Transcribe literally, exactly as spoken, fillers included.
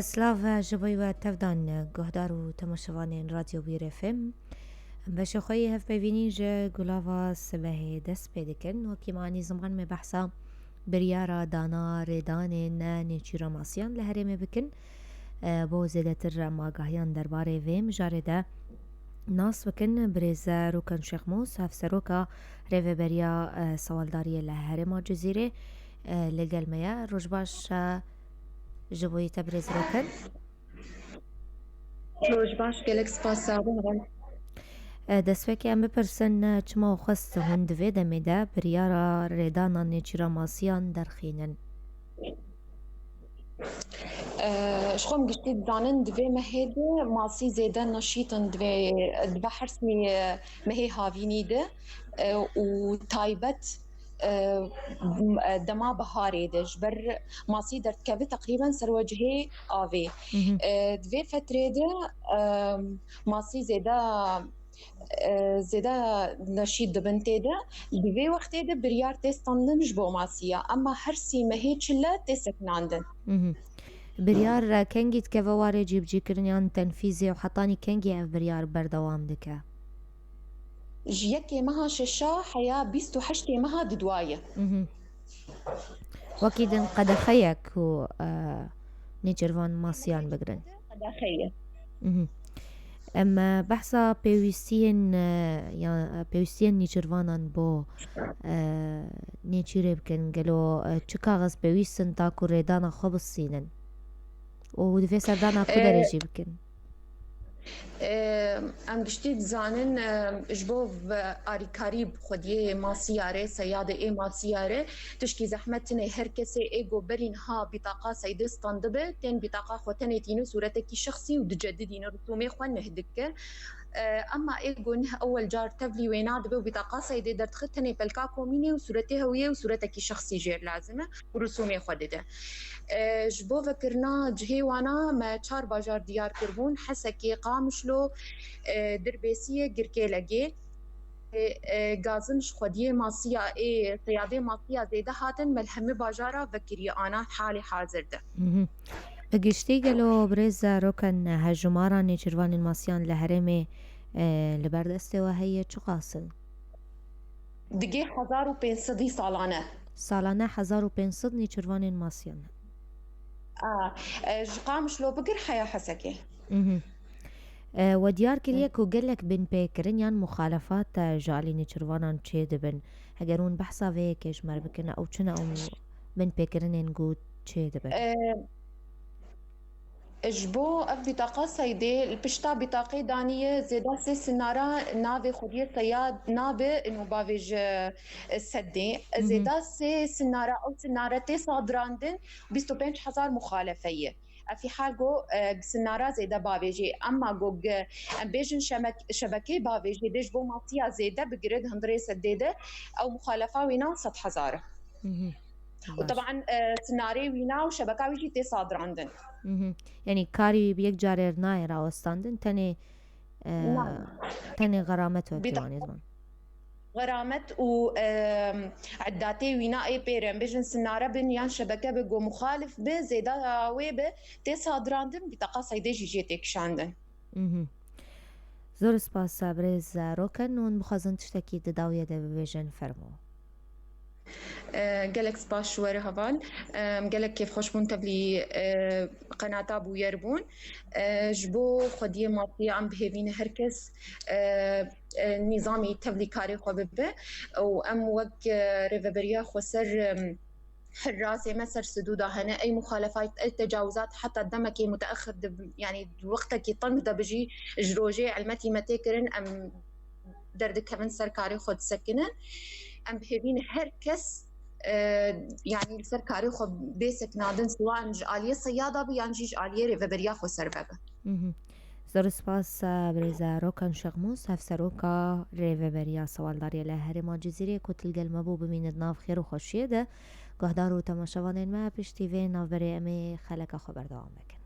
Silav ji bo we tevdan guhdar û temaşevanên Radyo Wîr F M. Em beşê xwe yê hevpeyvînî ji Gulava Sibehê dest pê dikin. Wekî me anî ziman me behsa biryara dana rêdanên nêçîra masiyan li herêmê bikin. E, bo zêdetir em agahiyan derbarê vê mijarê de nas bikin. Birêz Rokan Şêxmûs, hevseroka Rêveberiya, e, Sewaldariyê li herêma Cizîrê, e, li gel me ye. Roj baş, e, ji bo te birêz Rokan. Roj baş, gelek spas, sağ olun. E, destpêkê em bipirsin, e, çima xwest hûn di vê demê de biryara rêdana nêçîra masiyan derxînin? E, ji xwe em giştî dizanin, di vê mehê de masî zêde neşît in, divê, dibe her sî mehê havînî de, e, û taybet, e, dema biharê de ji ber masî derdikeve teqrîben ser wecihê avê. Mhm. E, di vê fetrê de, e, masî zêde, e, zêde neşît dibin tê de. Di vê wextê de biryar tê standin ji bo masiya, ema her sî mehê çile tê sekinandin. Mhm. Biryar, e, kengî dikeve warê cîbicîkirin yan tenfîzê û hetanî kengî ev biryar berdewam dike? Ji yekê meha şeşa heya bîst û heştê meha diduwaye. Mhm. Wekî din qedexeyek ku, e, nêçirvan masiyan bigirin. Qedexe ye. Mhm. Em, e, behsa pêwîstiyên, e, ya, e, pêwîstiyên nêçirvanan bo, e, nêçîrê bikin. Gelo, e, çi kaxiz pêwîst in ta ku rêdana xwe bistînin? Û di vê serdana ku E, derê jî bikin? Em giştî dizanin, em, ji bo ve-, arîkarî bi xwediyê masiyarê, seyadê ê masiyarê, tişkî zehmet tine. Her kesê ê go berî niha bîtaqa seydê standibe, tên bîtaqa xwe tenê tîne sûretekî şexsî û dicedidîne, risûmê xwe nih dike. E, ema ê go nih ewel car tevlî wêna dibe û bîtaqa seydê derdixe, tenê pelka komînê û sûretê hewiyê û sûretekî şexsî jêr lazim e û risûmê xwe dide. E, ji bo vekirina cihê wana me çar bajar diyar kiribûn: Hesekê, Qamişlo, e, Dirbêsiyê, Girkêlegê. E, e, gazin ji xwediyê masiya ê, seyadê masiya zêde hatin, me li hemî bajara vekiriye ana halê hazir de. Mhm. Bi giştî gelo birêz Roken, hejmara nêçîrvanên masiyan li herêmê, e, li ber destê we heye, çiqas in? Digê hezar û pênc sedî salane. Salane hezar û pênc sed nêçîrvanên masiyan. A, e, ji Qamişlo bigir heya Hesekê. Mhm. E, we diyar kiriye ku gelek binpêkirin yan muxalefat, e, ji alî nêçîrvanan çê dibin. Heger hûn behsa vê yekê ji me re bikin, ew çi ne ew binpêkirinên ku çê dibin? E, Ji bo ev bîtaqa seydê, li pişta bîtaqê daniye zêda sê sinara navê xwediyê seyad nabe û bavêje, e, sedê. Mhm. Zêda sê sinara, ew sinara tê sadirandin, bîst û pênc hezar muxalefe ye. Ev hal go, e, sinara zêde bavêjê, ema go ge-, em bêjin şemek-, şebekê bavêjê dê ji bo masiya zêde bigire di hundirê sedê de, ew muxalefa wîna sed hezar e. Mhm. Û Baş. Teban, e, sinarê wîna û şebeka wî jî tê sadirandin. Mhm. Yanî karî bi yek carê nayê rawestandin, tenê, e, Na. Tenê xeramet wekî Bîta- wanê diban. Xeramet û, e, edatê wîna ê pêre, em bêjin sinare bin yan şebeke bi go muxalif bi, zêda wê bi, tê sadirandin, bîtaqa seydê jî jê tê kişandin. Mhm. Zor spas, birêz Roken, hûn bixwazin tiştekî di dawiyê de bibêjin, fermo. E, gelek spas ji we re heval. Em gelek kêfxweş bûn tevlî, e, qenata bûyer bûn. E, ji bo xwediyê masiya em bihêvîne her kes, e, e, nîzamî tevlî karê xwe bibe û em wek, e, rêveberiya xweser, em, hirasê me ser sidûda hene. Ey muxalefat, ey tecawizat heta demekê muteexir de, yanî wextekî teng de bijî, ji rojê elmetî me tê kirin, em derdikevin ser karê xwe disekinin. Em bihêvî ne her kes, e, yanî li ser karê xwe bê sekinandin, siwa em ji aliyê seyada bi yan jî ji aliyê rêveberiya xweser vebe. Mhm. Zor spas, e, birêz Rokan Şexmûs, hevseroka Rêveberiya Sewaldariyê li Herêma Cizîrê ku tu li gel me bû, bimîne di nav xêr û xweşiyê de. Guhdar û temaşevanên me, piştî vê navberê em ê xeleka xwe berdewam bikin.